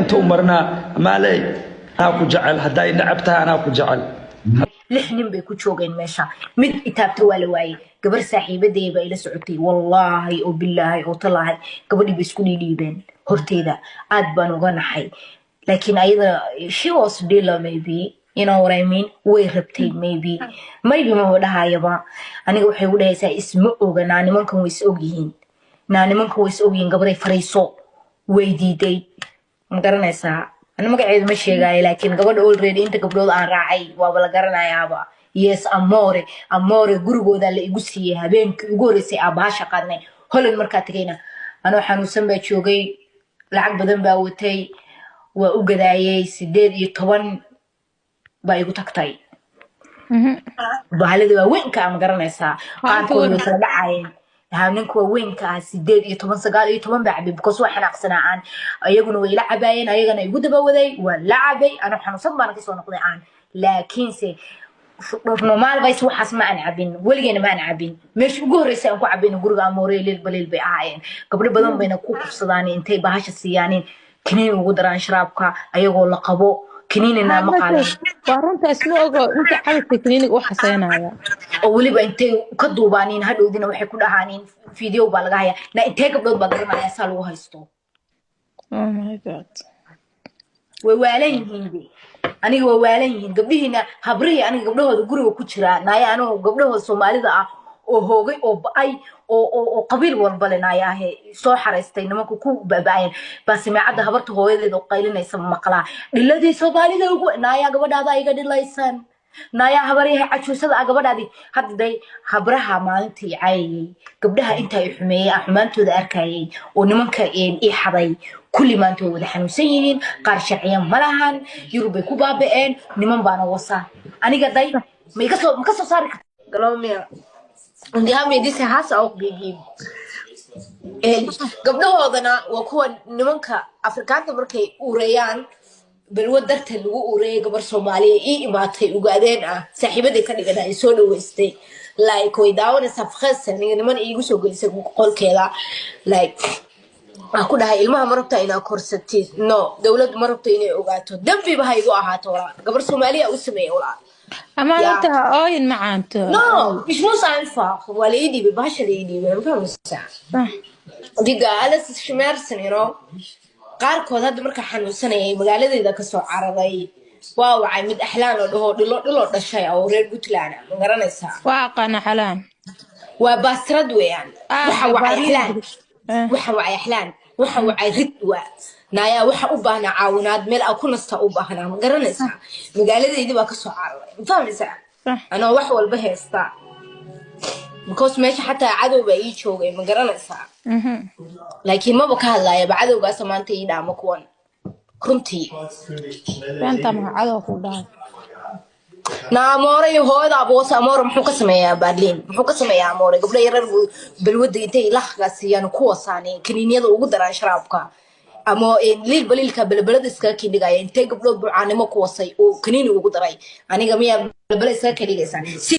Inta u marinaa amaaley, anaa ku jecel. Hadday necab tahay, anaa ku jecel. Lix nin bay ku joogeen meesha. Mid itaabta waa la waayey. Gabar saaxiibadeey baa ila socotay. Wallaahi oo bilaahi oo talaahi, gabadhii bay isku dhiidhiibeen horteyda. Aad baan uga naxay, laakiin ayada, she was dealer maybe, you know what I mean? Way rabtay maybe, maybe maba dhahayaba. Aniga waxay ugu dhahaysaa, isma oga naa, nimankan way is ogyihiin naa, nimankan way is ogyihiin. Gabaray fariiso, way diiday. Ma garanaysaa? Ani magaceedu ma sheegaayo, laakiin gabadha already inta gabdhood aan raacay waaba la garanayaaba. Yes, amore, amore, gurigooda la igu siiyey habeenkii ugu horreysay aabaasha qaadnay Holland. Markaa tegayna anoo xanuunsan baa joogay, lacag badan baa watay, waa u gadaayay. 18 baa igu tagtay. Bahalada waaweynka ah, ma garanaysaa? Qaarkood way kala dhacayeen. Ha, ninka waaweynka ah 18, 19 baa cabay, because waa xanaaqsanaa aan. Ayaguna way ila cabaayeen, ayagana igu dabawaday, waa la cabay. Anoo xanuunsan baana kasoo noqday aan, laakiinse normal bays waxaas ma aan cabin, weligeena ma aan cabin. Meesha ugu horreysay aan ku cabayna guriga amoore leel baliil bay ahaayeen. Gabdho badan bayna ku kufsadaan intay bahasha siiyaanin, kaniini ugu daraan sharaabka ayagoo la qabo. Kaniinina ma qaadan. Waa runta, isma ogo inta cabadka kaniiniga u xaseynaya. Oo weliba intay ka duubaaniin, hadhowdina waxay ku dhahaaniin video baa laga hayaa. Na intee gabdhood baa garanaya saa lagu haysto? Oh my God. Way waalan yihiin de. Aniga waa waalan yihiin gabdhihiina, habrihii aniga gabdhahooda guriga ku jiraa. Naaya, anigu gabdhahooda Soomaalida ah oo hoogay oo ba'ay oo qabiil walba le, naayaahe soo xaraystay, nimanku ku baaba'ayeen baa simeecadda habarta hooyadeeda oo qaylinaysa maqlaa. Dhiladii Soomaalida ugu, naayaa, gabadhaada iga dhilaysan. Naayaa, habaryahay cajuusada ah, gabadhaadii hadda day. Habraha maalintii caayayay, gabdhaha intaa i xumeeyey, aan xumaantooda arkayay oo nimanka ii xaday, kulli maanta way wada xanuunsan yihiin. Qaar sharciya ma lahan, Yurub bay ku baaba'een. Niman baana wasa. Aniga day ma iga soo ma ka soo saari karta? Glaub mir. Und die haben mir diese Hass auch gegeben. Ehrlich. Gabdhahoodana waa kuwa nimanka Afrikaanta markay ureeyaan balwad darteed lagu ureeyay. Gabar Soomaaliya ii imaatay, ugaadeen ah, saaxiibaday ka dhigan, ay soo dhaweystay, like way daawanaysaa fakhees. Aniga niman iigu soo gelisay qolkeeda, like waxaa ku dhahay, ilmaha ma rabtaa inaad korsatid? No, dowladdu ma rabto inay ogaato. Dembiba ha igu ahaato, walaal. Gabar Soomaaliya u sameeyey, walaal. Ama Ja. horta ha ooyin, macaanto. No, ich muss einfach, waa la ii dhiibay, bahasha la ii dhiibay, ma fahmaysaa? Sax. Diga alles ist Schmerzen. Qaarkood hadda markaa xanuunsanayay magaaladeeda kasoo cararay, waa wacay mid Axlaan oo dhaho, dhilo dhilo dhashay oo reer Puntland ah, ma garanaysaa? Waa aqaana Xalaan. Waa baasrad weeyaan. Ah, waxa wacay Baarlin. Axlaan. Eh. Waxa wacay Axlaan, waxa wacay Ridwa. Naayaa, waxa u baahnaa caawinaad, meel aa ku nasta u baahnaa, ma garanaysaa? Magaaladeydii baa kasoo cararay, ma fahmaysaa? Sax. Anoo wax walba haystaa, because meesha xataa cadow baa ii joogay, ma garanaysaa? Mhm. Laakiin maba ka hadlaayaba cadowgaasa maanta ii dhaama kuwan, runtii. Beenta maha, cadow ku dhahay. Na amoore iyo hooyada aboos. Amoore muxuu ka sameeyaa Berlin? Muxuu ka sameeyaa amoore? Gabdho yarar buu balwadda intay lahka siiyaan ku wasaaneen, kaniiniyada ugu daraan sharaabka ama liil baliilka belbelada iskaga kindhigaya. Intee gabdhood bucaanimo ku wasay oo kaniini ugu daray? Aniga miyaa belbele iskaga kindhigaysaa si?